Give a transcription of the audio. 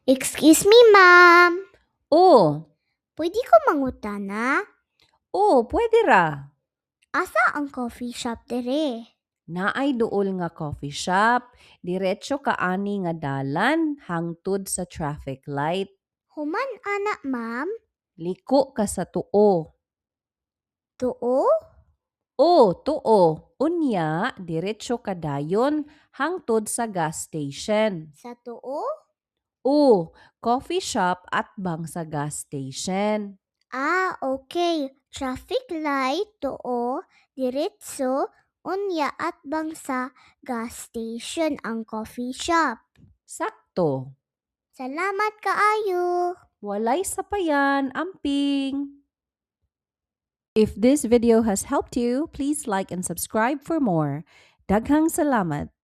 Excuse me, ma'am. Oh. Pwede ko mangutana? Oh, pwede ra. Asa ang coffee shop diri? Naay duol nga coffee shop, diretso ka ani nga dalan hangtod sa traffic light. Human ana, ma'am? Liko ka sa tuo. Tuo? Oh, tuo. Unya, diretso ka dayon hangtod sa gas station. Sa tuo? Oh, coffee shop atbang sa gas station. Ah, okay. Traffic light, tuo, diretso, unya atbang sa gas station ang coffee shop. Sakto. Salamat kaayo. Walay sapayan, amping. If this video has helped you, please like and subscribe for more. Daghang salamat.